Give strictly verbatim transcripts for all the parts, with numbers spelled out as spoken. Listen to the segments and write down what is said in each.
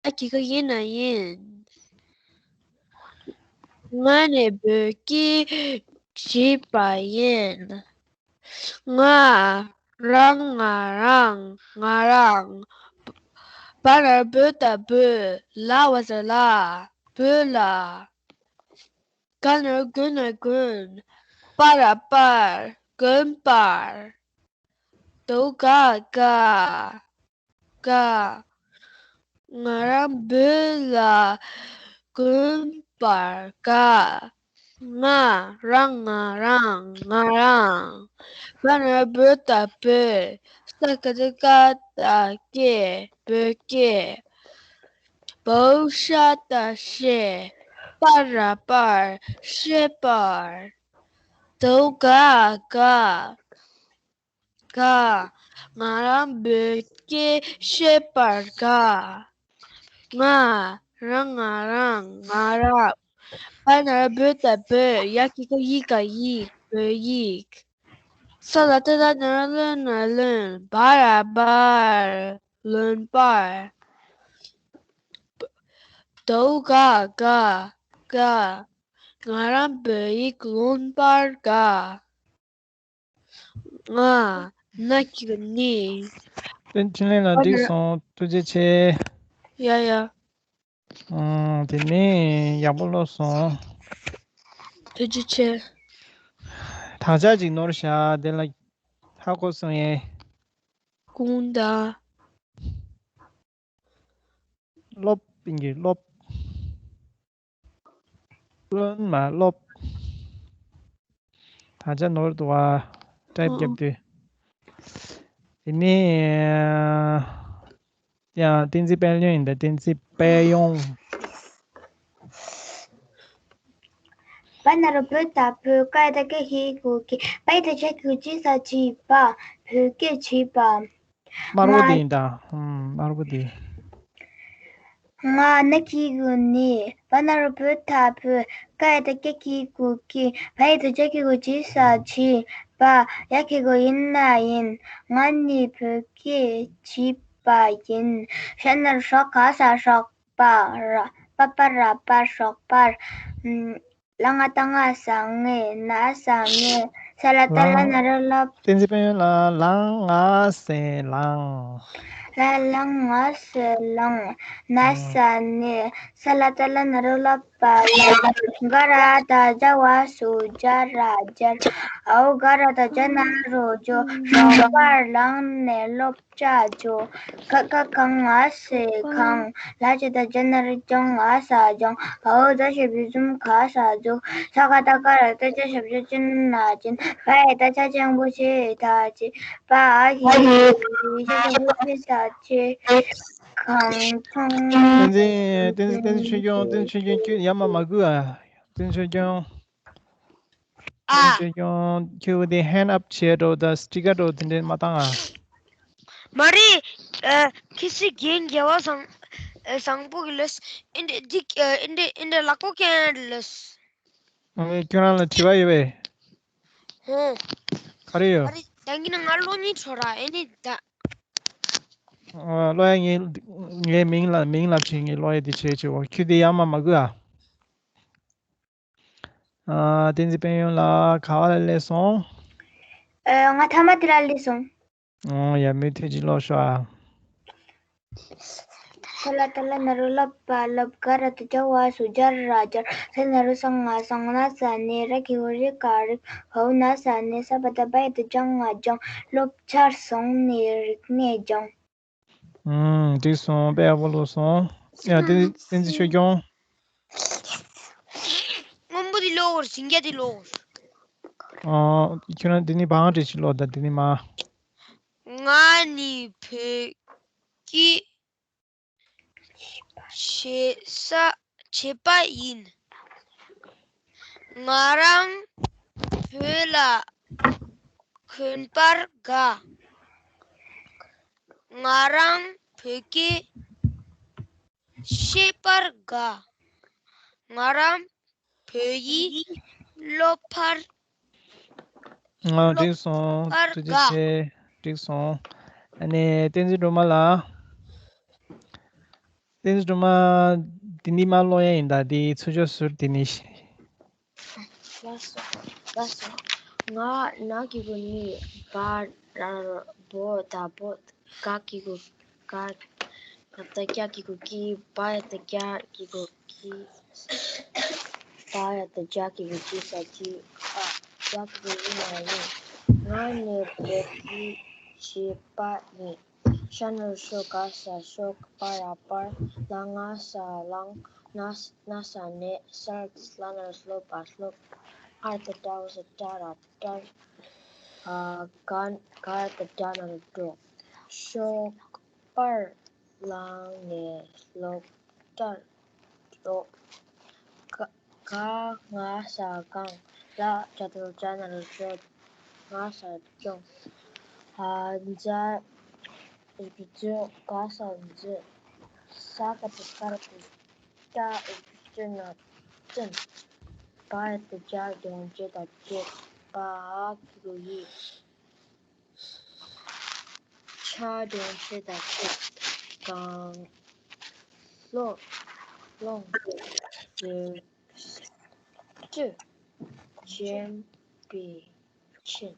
ཡ་གི་གུ་ཡིན་ན་ཡིན། ང་ནི་བོད་སྐད་བྱིས་པ་ཡིན། ང་རང་ང་རང་ང་རང་། བ་ན་བོ་ད་བོད། ལ་བ་ཟ་ལ། བོད་ལ། ག་ན་རོ་གོ་ན་གོན། པ་ར་པར། གོན་པར། དོ་ག་ག་ག་ང་རང་བོད་ལ་གོན་པར་དགའ། ང་རང་ང་རང་ང་རང་། བ་ན་རོ་བོ་ད་བོད། ས་ཀ་བཏགས་སྐ་ད་སྐད། བོད་སྐད། བ་འོག་ཤ་ད་བཤད། པ་ར་པར། བཤད་པར། དོ་ག་ག་ག་ང་རང་བོད་སྐད་བཤད་པར་དགའ། ང་རང་ང་རང་ང་རང་། བ་ན་རོ་བོ་ད་བོད། ཡ་གི་གུ་ཡི་ག་ཡིག་བོད་ཡིག་ས་ལ་བཏགས་སླ་ན་རོ་ལོ་ན་ལོན། བ་ར་བར། ལོན་པར། དོ་ག་ག་ག་ང་རང་བོད་ཡིག་ལོན་པར་དགའ། ང་ན་གི་གུ་ནི། བསྟན་འཕྲིན་ལས་ལགས་འགྲིག་སོང་། ཐུགས་རྗེ་ཆེ། ཡ་ཡ། ཨང་། དེ་ནས་ཡག་པོ་ཀློག་སོང་། ཐུགས་རྗེ་ཆེ། དག་ཆ་ཅིག་ནོར་བཞག་དེ་ལ་ཧ་གོ་སོང་ངས། ཀུན་ད། སློབ། ཨིན་གྱི་སློབ། སློབ་མ་སློབ། ད་ཆ་ནོར་འདུག་བ། ཊའིབ་ཨོ། རྒྱབ་དུས། དེ་ནས་ཡང་བསྟན་འཛིན་དཔལ་ཡོན་ཡིན་ད། བསྟན་འཛིན་དཔལ་ཡོན། བ་ན་རོ་བོ་ད་བོད། ཀ་ཡ་བཏགས་སྐ་གི་གུ་གི། བ་ཡ་བཏགས་བྱ་གི་གུ་བྱི་ས་བྱིས་པ། བོད་སྐད་བྱིས་པ། དམར་པོ་དེ་ཡིན་ད། ཧུམ། དམར་པོ་དེ། ང་ན་གི་གུ་ནི། བ་ན་རོ་བོ་ད་བོད། ཀ་ཡ་བཏགས་སྐ་གི་གུ་སྐྱི། བ་ཡ་བཏགས་བྱ་གི་གུ་བྱི་ས་བྱིས་པ། ཡ་གི་གུ་ཡིན་ན་ཡིན། ང་ནི་བོད་སྐད་བྱིས་པ་ཡིན། ཞ་ན་རོ་ཞོག་ག་ས་ཞོགས་པ། ར། པ་པ་ར་པ་ཞོགས་པར། ལ་ང་བཏགས་ལྔ་ས་ལྔའི། ལ་ང་བཏགས་ལྔའི། ས་ལ་བཏགས་སླ་ན་རོ་སླ། བསྟན་འཛིན་དཔལ་ཡོན་ལགས། ལ་ང་ས་ལངས། ལ་ལ་ང་ས་ལངས། ན་ས་ནས། ས་ལ་བཏགས་སླ་ན་རོ་སླ་བ་སླབ། ག་ར་བཏགས་རྒྱ་བ་སུ་རྒྱ་ར་རྒྱར། འ་འོག་ག་ར་བཏགས་རྒྱ་ན་རོ་རྒྱོ། ཞོགས་པར་ལངས་ནས་སློབ་གྲྭ་འགྲོ། ག་ག་ག་ང་ས་གངས། ལ་ཇ་བཏགས་ལྗ་ན་རོ་ལྗང་། ལ་ས་ལྗང་། འ་འོག་ཛ་ཞབས་ཀྱུ་འཛུམ། ག་ས་འཛུམ། ས་ག་བཏགས་སྐ་ར་སྐྱ། ཆ་ཞབས་ཀྱུ་ཆུ་ན་ཆེན། བ་ཡ་བཏགས་བྱ་ཆེན་པོ་བྱེ་ད་བྱེད། བ་འ་གི་གུ་འི་ཆ་ཆེན་པོ་འི་ད་བྱེད། གངས་ཆུང་། བསྟན་འཛིན། བསྟན་འཛིན། བསྟན་འཛིན་ཆོས་སྐྱོང་། བསྟན་འཛིན་ཆོས་སྐྱོང་། ཁྱོད་ཡར་མར་མ་སྒུག་ཨ། བསྟན་འཛིན་ཆོས་སྐྱོང་། ཨ། བསྟན་འཛིན་ཆོས་སྐྱོང་། ཁྱོད་དེ་ཧེན་ཌི་ཨབ་བྱས་འགྲོ་དང་སི་ཊི་ཀར་འགྲོ་དེ་འདྲས་མ་བཏང་ཨ། མ་རེད། ཨ། ཁྱེད་ཚོས་རྒན་རྒྱལ་བ་བཟང་། ཨ། བཟང་པོ་གི་ལོས། ཨིན་འདྲས་འདི། ཨ། ཨིན་འདྲས་ཨིན་འདྲས་ལག་པོ་ཁེན་ལོས། ཨ་ནི་ཁྱོད་རང་ལ་དྲི་བ་ཡོད་པས། ཧོ། ག་རེ་ཡོད། ཨ་རེ། ཡང་གི་ན་ང་གློག་བརྙན་འཕྲོ་ར་ཨེ་ནི་ད། ཨ། ཀློག་ཡ་ངའི་ངའི་མིང་ལ་མིང་ལ་བྱས་ངའི་ཀློག་ཡ་དེ་བྱས་བྱས་འོ། ཁྱོད་དེ་ཡར་མར་མ་སྒུག་ཨ། ཨ། བསྟན་འཛིན་དཔལ་ཡོན་ལགས་ག་བ་ལ་སླེབས་སོང་། ཨ། ང་མཐའ་མ་དེ་ལ་སླེབས་སོང་། ཨོ་ཡ། མུ་མཐུད་ཅིག་ཀློག་ཤོག་ཨ། ས་ལ་བཏགས་སླ་ན་རོ་སླ་བ་སླབ། ག་ར་བཏགས་རྒྱ་བ་སུ་རྒྱ་ར་རྒྱར། ས་ན་རོ་སང་ང་སངས། ན་ས་ནས། ར་གི་གུ་རི་ག་རིག་འ་འོག་ན་ས་ནས། ས་བ་བཏགས་སྦ་ཡ་བཏགས་སྦྱང་ང་སྦྱངས། སློབ་གྲྭར་སོང་ནས་རིག་གནས་སྦྱངས། ཨུམ། འགྲིག་སོང་། དཔེ་ཡག་པོ་ཀློག་སོང་། ཡ། དེ་བསྟན་འཛིན་ཆོས་སྐྱོང་། སྔོན་པོ་དེ་ཀློག་དགོས། ཞིང་རྒྱ་དེ་ཀློག་དགོས། ཨ། ཁྱོད་རང་དེ་ནི་བང་སྒྲིག་ཅིག་ཀློག་དང་དེ་ནི་མ། ང་ནི་བོད་སྐད་བྱེད་ས་བྱེད་པ་ཡིན། ང་རང་བོད་ལ་གོན་པར་དགའ། ང་རང་བོད་སྐད་བཤད་པར་དགའ། ང་རང་བོད་ཡིག་སློབ་པར། ཨ། འགྲིག་སོང་། སློབ་པར་དགའ། ཐུགས་རྗེ་ཆེ། འགྲིག་སོང་། ཨ་ནི་བསྟན་འཛིན་སྒྲོལ་མ་ལགས། བསྟན་འཛིན་སྒྲོལ་མ། འདི་ནི་མ་ཀློག་ཡ་ཡིན་ད། འདི་ཚུར་ཕྱོགས་ཟུར་འདི་ནི། ལགས་སོ། ལགས་སོ། ང་ན་གི་གུ་ནི་བ་ར་བོ་ད་བོ། ག་གི་གུ་ག། ད་རྒྱ་གི་གུ་གི། བ་ཡ་ད་རྒྱ་གི་གུ་གི། ད་ཡ་ད་རྒྱ་གི་གུ་གི་ས་གི། ཨ། རྒྱ་གི་གུ་ཡིན་ན་ཡིན། ང་ནི་བོད་ཀྱི་བྱིས་པ་ཡིན། ཤ་ན་རོ་ཤོ་ག་ས་ཤོ་པ་ར་པར། ལ་ང་ས་ལང་། ན་ན་ས་ནས། ས་ལ་ན་རོ་སློ་པ་སློབ། ཨ་ད་ཏྲ་འོ་ས་ཏྲ་ར་ཏྲར། ཨ་ག་ག་ད་ཏྲ་ན་རོ་ཏྲོ། ཤོ་པར་ལང་ནས་སློབ་གྲྭར་འགྲོ། ག་ག་ང་ས་གང་། ལ་ཇ་ད་རོ་ཇ་ན་རོ་ཇོ། ང་ས་ཅོང་། ཨ་ཛ་འོ་ཇོ་ཛོ། ག་ས་འཛིན། ས་ཀ་ཏ་སྐར་ཏ། ཏ་འོ་ཇོ་ཏ་ན་ཏན། བ་ཡ་ད་བྱ་ལྗོངས་བྱེ་ད་བྱེད། བ་གི་གུ་ཡི། ཆ་ལྗོངས་ཆེ་ད་ཆེ། གང་། ལོ། ལོང་། ལོ། ཅུ། ཆེན་པའི་ཆེན།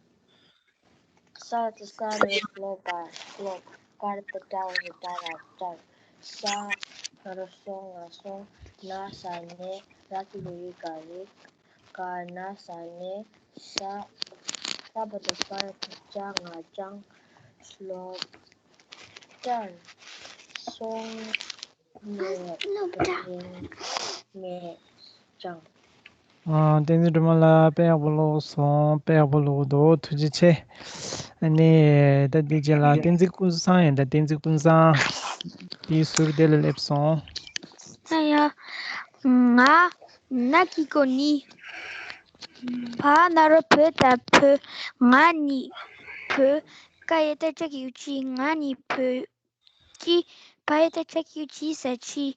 ས་ཏ་སྐར་ཏ་སློ་པ་སློབ། ཀ་ར་ཏ་ཏྲ་འོ་ཏ་ར་ཏྲར། ས་ན་རོ་སོ་ང་སོང་། ན་ས་ནས། ར་གི་གུ་རི་ག་རིག་ག་ན་ས་ནས། ས་ས་པ་ཏ་སྐར་ཏ་སྐྱ་ང་སྐྱང་། སློབ་གྲྭར་སོང་ནས་སློབ་གྲྭ་ནས་སྦྱངས། ཨ། བསྟན་འཛིན་སྒྲོལ་མ་ལགས། དཔེ་ཡག་པོ་ཀློག་སོང་། དཔེ་ཡག་པོ་ཀློག་འདུག་ཐུགས་རྗེ་ཆེ། ཨ་ནི་ད་འདི་རྗེས་ལ་བསྟན་འཛིན་ཀུན་བཟང་ཡིན་ད། བསྟན་འཛིན་ཀུན་བཟང་། དེའི་ཟུར་དེ་ལ་སླེབས་སོང་། ཨ་ཡ། ང་ན་གི་གུ་ནི། བ་ན་རོ་བོ་ད་བོད། ང་ནི་བོད། ཀ་ཡ་ད་ཅ་གི་གུ་ཀྱི། ང་ནི་བོད་ཀྱི། བ་ཡ་ད་ཅ་གི་གུ་ཀྱི་ས་ཀྱི།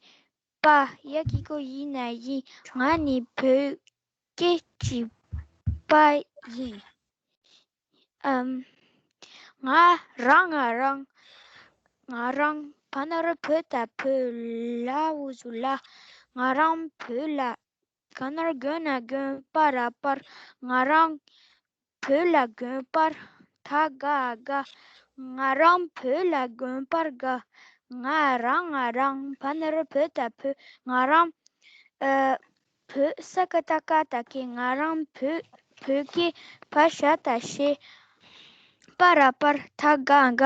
པ། ཡ་གི་གུ་ཡི་ན་ཡི། ང་ནི་བོད་སྐད་ཀྱི་པ་ཡིན། ཨམ། ང་རང་ང་རང་། ང་རང་བ་ན་རོ་བོ་ད་བོད། ལ་འོ་ཟུ་ལ། ང་རང་བོད་ལ། ག་ན་རོ་གོ་ན་གོན། པ་ར་པར། ང་རང་བོད་ལ་གོན་པར། ད་ག་ག་ང་རང་བོད་ལ་གོན་པར་དགའ། ང་རང་ང་རང་བ་ན་རོ་བོ་ད་བོད། ང་རང་ཨ་བོད། ས་ཀ་ཏ་སྐར་ཏ་སྐྱེས། ང་རང་བོད་བོད་སྐད། བ་ཞ་ད་བཤད། པ་ར་པར། ད་ག་ག་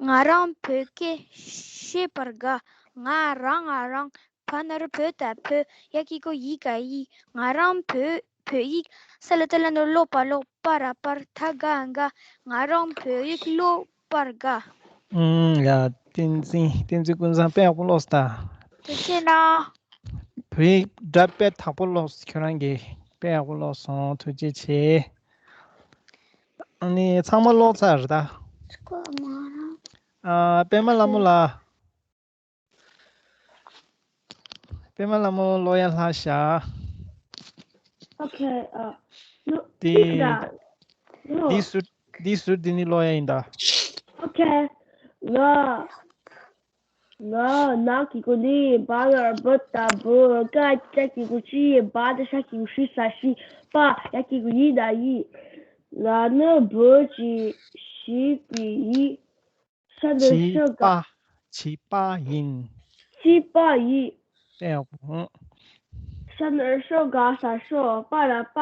ང་རང་བོད་སྐད་བཤད་པར་དགའ། ང་རང་ང་རང་བ་ན་རོ་བོ་ད་བོད། ཡ་གི་གུ་ཡི་ག་ཡི། ང་རང་བོད་བོད་ཡིག་ས་ལ་ཏ་ལ་ན་རོ་སློ་པ་སློབ། པ་ར་པར། ད་ག་ག་ང་རང་བོད་ཡིག་སློབ་པར་དགའ། ཨུམ། ཡ། བསྟན་འཛིན། བསྟན་འཛིན་ཀུན་བཟང་དཔེ་ཡག་པོ་ཀློག་སོང་ད། ཐུགས་རྗེ་གནང་། བོད་ཡིག་སྒྲ་དཔེ་དག་པོ་ཀློག་སོང་། ཁྱོད་རང་གིས་དཔེ་ཡག་པོ་ཀློག་སོང་། ཐུགས་རྗེ་ཆེ། ཨ་ནི་ཚང་མ་ཀློག་ཚར་རེད་ད། ཨ། པད་མ་ལྷ་མོ་ལགས། པད་མ་ལྷ་མོ་ཀློག་ཡ་ལྷག་ཤག Okay, uh, no, དེ། འདི་ཟུར། འདི་ཟུར་འདི་ནི་ཀློག་ཡ་ཡིན་ད། Okay, ང་། ང་ན་གི་གུ་ནི། བ་ལ་བ་ད་བུ། ཀ་ཅ་གི་གུ་ཀྱི། བ་ད་ཤ་གི་གུ་ཤི། ས་ཤི། པ། ཡ་གི་གུ་ཡི་ན་ཡི། ལ་ནི་བོད་ཀྱི་བྱིས་པའི་ཡི། ཤ་ནི་བྱིས་ཤོ་ག་པ། བྱིས་པ་ཡིན། བྱིས་པ་ཡིན། ཨེ་ཧོ། ཤ་ནི་ཤོ་ག་ས་ཤོ། པ་ར་པ།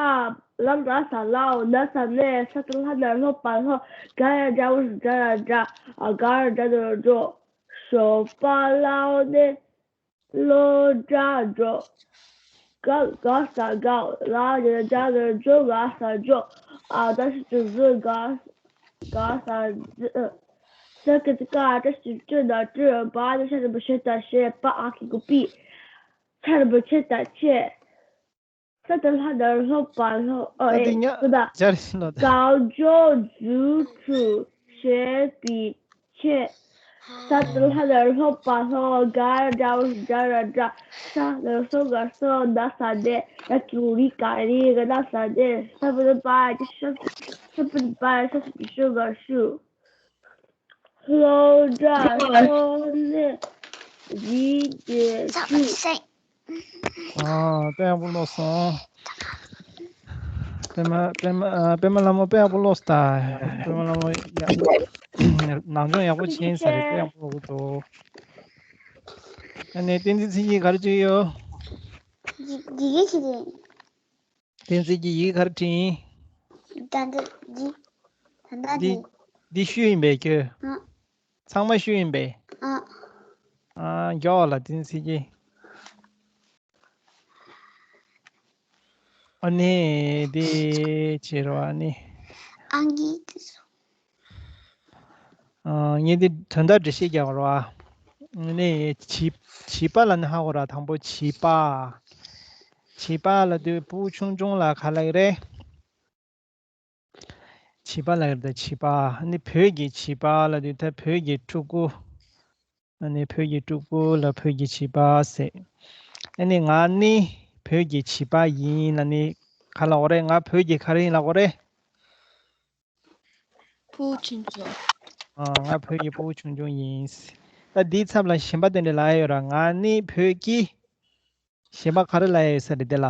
ལ་ང་ས་ལའོ། ན་ས་ནས། ས་ཏ་ལྷ་ན་རོ་སློ་པ་སློབ། ག་ཡ་གྲ་འོ་ས་གྲ་ར་གྲ། ཨ་ག་ར་གྲ་ན་རོ་གྲོ། ཞོགས་པ་ལའོ་ནས་སློབ་གྲྭར་འགྲོ། ག་ག་ས་གའོ། ལ་ཡ་ད་ལ་ཇོ། ག་ས་ཇོ། ཨ་ད་ཞབས་ཀྱུ་གཟུ། ག་ག་ས་གཟུ། ས་ཀ་ཏ་སྐར། ཏ་ཞབས་ཀྱུ་ཏྲ་ན་ཏྲི། བ་ད་ཤ་ན་བ་ཤ་ད་བཤད། པ་ཨ་གི་གུ་པི། ཆ་ན་བ་ཆེ་ད་ཆད། ས་ཏ་ལྷ་ན་རོ་སློ་པ་སློབ། ཨོ། ད་དེ་ཨེ་ཉག་སུ་ད། སྦྱར་ཤིན་ལོ་ད། གང་བྱུང་རྫུ་འཕྲུལ་བྱེད་པའི་ཆེད། ས་ཏ་ལྷ་ན་རོ་སློ་པ་སློབ། ག་ར་གྲ་འོ་ས་གྲ་ར་གྲ། ཤ་ན་རོ་སོ་ག་སོ། ན་ས་ནས། ཡ་གི་གུ་རི་ག་རི། ག་ན་ས་ནས། ས་པ་ན་པ་ཡ་ཤ། ས་པ་ན་པ་ཡ་ཤ་ས་གི་ཤོ་ག་ཤུ། སློབ་གྲྭར་སོང་ནས། ཡིག་དེ་ཚང་མ་ཤེས། ཨ། དཔེ་ཡག་པོ་ཀློག་སོང་། པད་མ། པད་མ། ཨ། པད་མ་ལྷ་མོ་དཔེ་ཡག་པོ་ཀློག་སོང་ད། པད་མ་ལྷ་མོ་ཡག་ནང་སྦྱོང་ཡག་པོ་བྱས་ས་རེད། དཔེ་ཡག་པོ་ཀློག་གི་འདུག་ཨ་ནི་བསྟན་འཛིན་ཚེ་སྐྱིད་ག་རེ་བྱེད་ཡོད། ཡི་ཡི་གེ་ཅིག་རེད། བསྟན་འཛིན་གྱིས་ཡི་གེ་ག་རེ་བྲིས་ཡིན། ད་འདི་འདི། ད་འདི་འདི། འདི་ཤོས་ཡིན་པས་ཁྱོད། ཨ། ཚང་མ་ཤོས་ཡིན་པས། ཨ། ཨ། མགྱོགས་ལ་བསྟན་འཛིན་གྱིས། ཨ་ནི་འདི་བྱེད་རོགས། ཨ་ནི། ཨང་ཀི་དེ་ཚོ། ཨ། ངས་འདི་དོན་དག་འགྲེལ་བཤད་རྒྱག་རོགས། ཨ་ནི་བྱིས་བྱིས་པ་ལབ་ན་ཧ་གོ་ར། དང་པོ་བྱིས་པ། བྱིས་པ་ལབ་དུས་སྤུ་གུ་ཆུང་ཆུང་ལ་ག་ལབ་ཀྱི་རེད། བྱིས་པ་ལབ་ཀྱི་རེད་ད། བྱིས་པ། ཨ་ནི་བོད་ཀྱི་བྱིས་པ་ལབ་དུས་ད་བོད་ཀྱི་ཕྲུ་གུ། ཨ་ནི་བོད་ཀྱི་ཕྲུ་གུ་ལ་བོད་ཀྱི་བྱིས་པ་ཟེར། ཨ་ནི་ང་ནི་བོད་ཀྱི་བྱིས་པ་ཡིན་ལབ་ནི་ག་ལབ་དགོས་རེད། ང་བོད་ཀྱི་ག་རེ་ཡིན་ལབ་དགོས་རེད། ཕྲུ་གུ་ཆུང་ཆུང་། ཨ། ང་བོད་ཀྱི་ཕྲུ་གུ་ཆུང་ཆུང་ཡིན། ད་འདིའི་ཚབ་ལ་གཞན་པ་དེ་འདྲ་ལབ་ཡ་ཡོད་ར། ང་ནི་བོད་ཀྱི། གཞན་པ་ག་རེ་ལབ་ཡ་ཡོད་ས་རེད་དེ་ལ།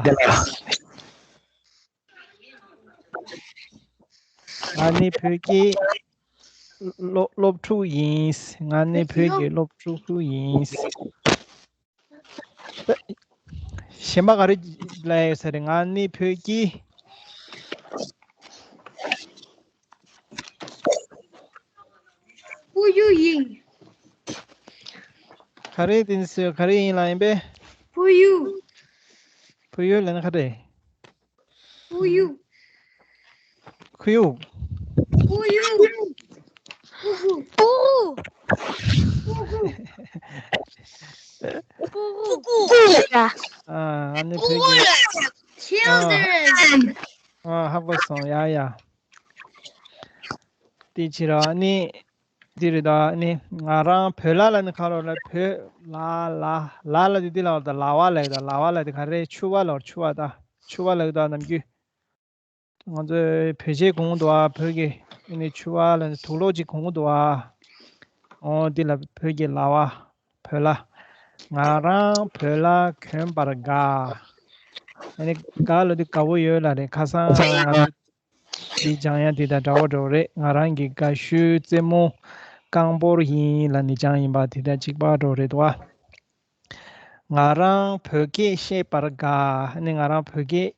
ང་ནི་བོད་ཀྱི་སློབ་སློབ་ཕྲུག་ཡིན། ང་ནི་བོད་ཀྱི་སློབ་ཕྲུག་ཡིན། གཞན་པ་ག་རེ་ལབ་ཡ་ཡོད་ས་རེད། ང་ནི་བོད་ཀྱི། ཕུ་ཡུ་ཡིན། ག་རེ་དེ་ཟེར། ག་རེ་ཡིན་ལབ་ཡིན་པས། ཕུ་ཡུ། ཕུ་ཡུ་ལབ་ན་ག་རེ། ཕུ་ཡུ། ཁུ་ཡུ། ཕུ་ཡུ། ཕུ་གུ། ཕུ་གུ། ཕུ་གུ། ཨ། ཨ་ནི་བོད་ཀྱི། Children། ཨ། ཧ་གོ་སོང་། ཡ་ཡ། དེ་ཕྱིར་ཨ་ནི་འདི་རེད་ད། ཨ་ནི་ང་རང་བོད་ལྭ་ལབ་ནི་ག་རེ་ལབ། བོད་ལྭ་ལ་ལ་ལ་དེ་འདི་ལ་ད་ལྭ་བ་ལབ་ད། ལྭ་བ་ལབ་དེ་ག་རེ། ཕྱུ་པ་ལ་ཕྱུ་པ་ད། ཕྱུ་པ་ལབ་ད་ནམ་རྒྱུན་ང་ཚོའི་བོད་ཆས་གོན་གི་འདུག་ཨ། བོད་ཀྱི་ཨ་ནི་ཕྱུ་པ་ལ་དུག་ལོག་ཅིག་གོན་གི་འདུག་ཨ། འོ་འདི་ལ་བོད་ཀྱི་ལྭ་བ། བོད་ལྭ། ང་རང་བོད་ལྭ་གོན་པར་དགའ། ཨ་ནི་དགའ་ལབ་དུས་དགའ་བོ་ཡོད་ལབ་རེད། ཁ་སང་ང་ཚོ་འདི་སྦྱང་ཡ་འདི་དང་འདྲ་བོ་འདྲ་བོ་རེད། ང་རང་གི་དགའ་ཤོས་རྩེད་མོ་རྐང་སྤོལ་ཡིན་ལབ་ནི་སྦྱང་ཡིན་པ་དེ་དང་གཅིག་པ་འདྲ་བོ་རེད་འདུག་ཨ། ང་རང་བོད་སྐད་བཤད་པར་དགའ། ཨ་ནི་ང་རང་བོད་སྐད་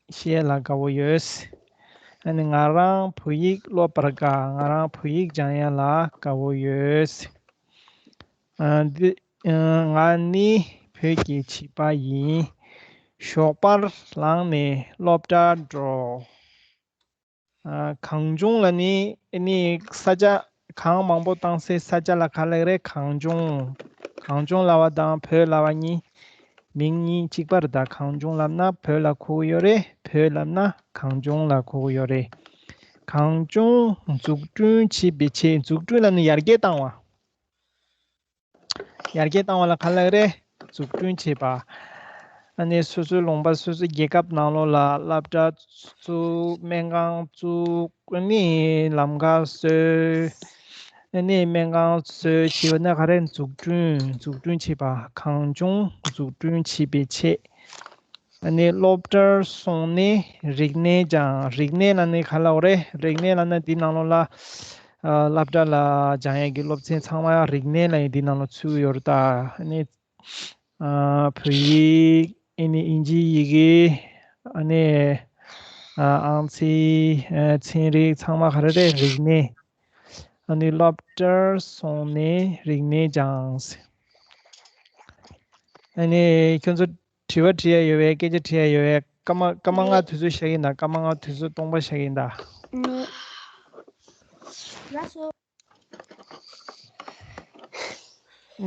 བཤད་ལ་དགའ་བོ་ཡོད། ཨ་ནི་ང་རང་བོད་ཡིག་ཀློག་པར་དགའ། ང་རང་བོད་ཡིག་སྦྱང་ཡ་ལ་དགའ་བོ་ཡོད། ཨ། འདི། ཨ། ང་ནི་བོད་ཀྱི་བྱིས་པ་ཡིན། ཞོགས་པར་ལངས་ནས་སློབ་གྲྭར་འགྲོ། ཨ། གངས་ལྗོངས་ལབ་ནི་ཨ་ནི་ས་ཆ་གངས་མང་པོ་བཏང་སའི་ས་ཆ་ལ་ག་ལབ་རེད། གངས་ལྗོངས། གངས་ལྗོངས་ལབ་པ་དང་བོད་ལབ་པ་གཉིས་མིང་གཉིས་གཅིག་པ་རེད་ད། གངས་ལྗོངས་ལབ་ན་བོད་ལ་གོ་གི་ཡོད་རེད། བོད་ལབ་ན་གངས་ལྗོངས་ལ་གོ་གི་ཡོད་རེད། གངས་ལྗོངས་འཛུགས་སྐྲུན་བྱེད་པའི་ཆེད། འཛུགས་སྐྲུན་ལབ་ན་ཡར་རྒྱས་བཏང་བ། ཡར་རྒྱས་བཏང་བ་ལ་ག་ལབ་རེད། འཛུགས་སྐྲུན་བྱེད་པ། ཨ་ནི་སོ་སོའི་ལུང་པ་སོ་སོའི་རྒྱལ་ཁབ་ནང་ལོགས་ལ་སློབ་གྲྭ་བཙུགས། སྨན་ཁང་བཙུགས། ཨ་ནི་ལམ་ཁ་བཟོས། ཨ་ནི་སྨན་ཁང་བཟོས་བྱས་པ་ན་ག་རེ། འཛུགས་སྐྲུན། འཛུགས་སྐྲུན་བྱེད་པ། གངས་ལྗོངས་འཛུགས་སྐྲུན་བྱེད་པའི་ཆེད། ཨ་ནི་སློབ་གྲྭར་སོང་ནས་རིག་གནས་སྦྱང་། རིག་གནས་ལབ་ནི་ག་ལབ་རེད། རིག་གནས་ལབ་ན་འདི་ནང་ལོགས་ལ། ཨ། སློབ་གྲྭ་ལ་སྦྱང་ཡས་ཀྱི་སློབ་ཚན་ཚང་མ་རིག་གནས་ལབ་ཡས་འདི་ནང་ལ་ཚུད་ཡོད་རེད་ད། ཨ་ནི། ཨ། བོད་ཡིག་ཨ་ནི་དབྱིན་ཇིའི་ཡི་གེ་ཨ་ནི། ཨ། ཨང་རྩིས། ཨ། ཚན་རིག་ཚང་མ་ག་རེ་རེད། རིག་གནས། ཨ་ནི་སློབ་གྲྭར་སོང་ནས་རིག་གནས་སྦྱངས། ཨ་ནི་ཁྱོད་ཚོ་དྲི་བ་དྲི་ཡ་ཡོད་པས། སྐད་ཆ་དྲི་ཡ་ཡོད་པས། སྐར་མ་སྐར་མ་ལྔ་དུས་ཚོད་བཞག་གི་ཡིན་ད། སྐར་མ་ལྔ་དུས་ཚོད་སྟོང་པ་བཞག་གི་ཡིན་ད། ལགས་སོ།